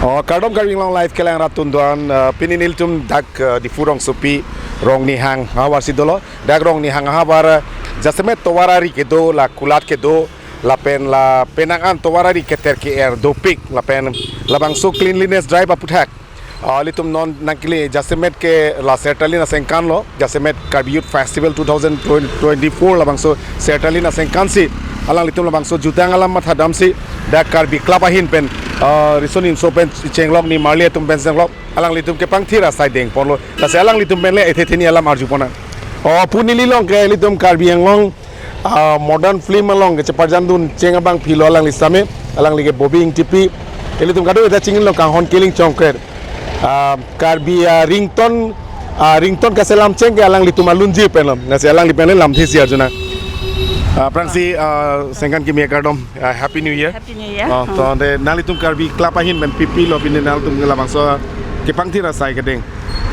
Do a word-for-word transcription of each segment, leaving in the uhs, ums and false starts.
Oh, kardom Karbi Anglong Live kelang rat tun do-an, eh, pini nelitum dak, eh, Diphu rongsopi Rongnihang ahavar si dolo. Dak Rongnihang ahavar, eh, jasemet tovar ari kedo, la kulat kedo, lapen la penang an tovar ari keter ke-er dopik, lapen labangso cleanliness drive aputhak. Ah, ilitum non nangkele jasemet ke la Sertalin asengkan lo, jasemet Karbi Youth Festival two thousand twenty-four labangso Sertalin asengkan si, alanglitum labangso jutang alam mathadam si, dak Karbi Club ahin pen, ah, rison inso pen chenglok, nimarli atum pen chenglok, alanglitum kepangthir asai dengponlo, lasi alanglitum pen le ethe theni alam arjupon nang. Oh, pini neli along ke ilitum Karbi Anglong, ah, modern film along kecheparjandun cheng abangpi lo alangli sitame, alangli ke Bobby Ingtipi, ilitum kadokave ta chingilo, kanghon kiling chongkret. Ah, Karbi, ah, ringtone, ah, ringtone kaselam cheng ke alanglitum alunji pen lo. Lasi alangli pen le lamthe si arju nang. Ah, aphrangsi, ah, sengkan kimi akardom, ah, Happy New Year. Happy New Year. Oh, to ante nanglitum Karbi Club ahin pen pipi lo pini nanglitum labangso kepangthir asai kedeng?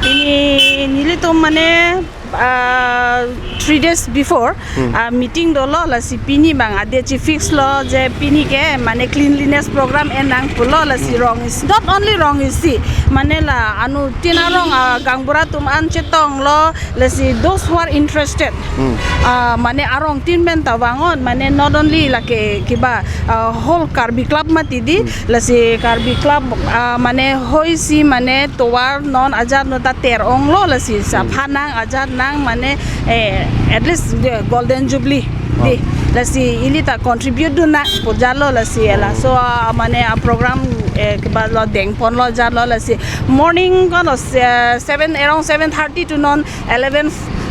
Pini nelitum mane, ah, three days before, Hmm. ah, meeting dolo, lasi pini abang ade chi fix lo je pini ke mane cleanliness program en nang pulo, lasi Hmm. rong isi, not only rong isi, mane la anuttin arong, ah, gaonbura atum an chetonglo, lasi those who are interested, Hmm. ah, mane arongtin pen ta vang-ot, mane not only lake kiba, ah, whole Karbi Club mati di, Hmm. lasi Karbi Club, ah, mane hoisi mane tovar non ajat no ta ter onglo, lasi sapha Hmm. nang ajat nang mane, eh, at least the Golden Jubilee di. Oh. Lasi ili ta contribute dun nang pu jalo, lasi la. Oh. So, ah, mane a program, eh, kiba lo dengponlo jalo, lasi morning kono, eh, seven, around seven thirty to non eleven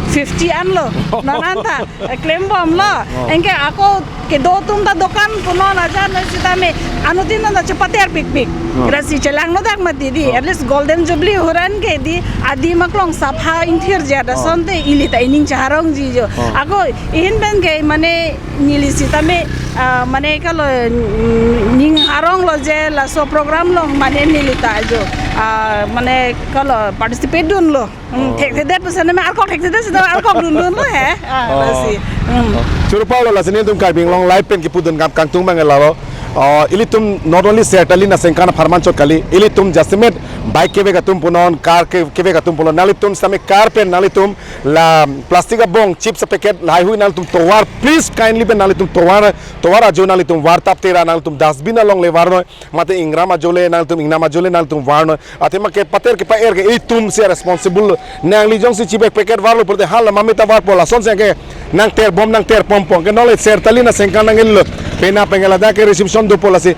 fifty an lo. Non an ta, eh, klembomlo. Oh. Anke ako kedo atum ta dokan punon ajat na sitame anuttin ta chepater pikpik. Oh. Lasi chelangno dak mati di. Oh. At least Golden Jubilee ahut an ke di adim aklong sapha ingthir jada Oh. asonte ili ta ining chaharongji jo. Oh. Ako ahin pen ke mane neli sitame, ah, mane kalo, mm, ning arong lo je laso program along mane neli ta jo, ah, mane kalo participate dunlo. Hmm, Oh. thekthedet pusana me arkok thekthedet sida arkok dundunlo he. Ah, Oh. lasi. Hmm. Oh. Choro parlo, lasi nelitum Karbi Anglong Live pen kipudun kam kangtung abang lalo. Oh, ilitum not only Sertalin asengkan apharman chot kali, ilitum jasemet bike kevek atum punon, car ke, kevek atum punon, nanglitum sitame car pen nanglitum la plastic abong, chips a packet, lahaihui nanglitum tovar, please kindly pen nanglitum tovar, tovar ajo nanglitum var tap tera, nanglitum dustbin along le varnoi, mate ingram ajo le nanglitum, ingnam ajo le nanglitum varnoi. Athema kepater kepa-er ke itum si responsible. Nangli jongsi chibek packet varlo pulote hala mame ta varpo, lasonsi ke nang terbom nang terpompo. Ke nonle Sertalin asengkan nangkelo. Penang pen ke ladak ke reception dopo, lasi.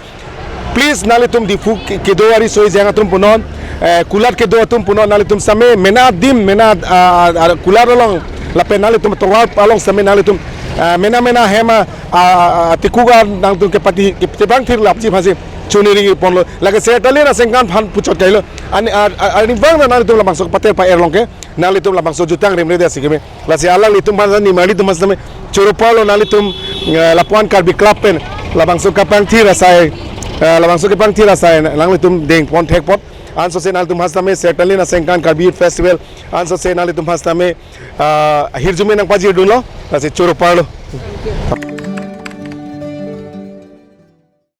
Please nanglitum Diphu ke-, kedo ari soi jang atum punon, eh, kulat kedo atum punon, nanglitum sitame mena adim, mena, ah, ah, ah, kulat along, lapen nanglitum tovar along sitame nanglitum, ah, mena mena hem a, ah, ah, ah, tikuga nangtum kepati, kepatebang thir lapchi phasi chuni ring ponlo. Lake Sertalin asengkan aphan puchot kailo. Ani, ah, ah, ani vang na nanglitum labangso pater pa-er along ke nanglitum labangso jutang remre de asikeme. Lasi alanglitum aphan, nimarlitum aphan sitame choro parlo, nanglitum, eh, lapuan Karbi Club pen labangso kepangthir asai, eh, labangso kepangthir asai nanglitum dengpon thekpot. Ansose nanglitum aphan sitame Sertalin asengkan Karbi Youth Festival ansose nanglitum aphan sitame, ah, hirjume nangpajir dunlo, lasi choro parlo.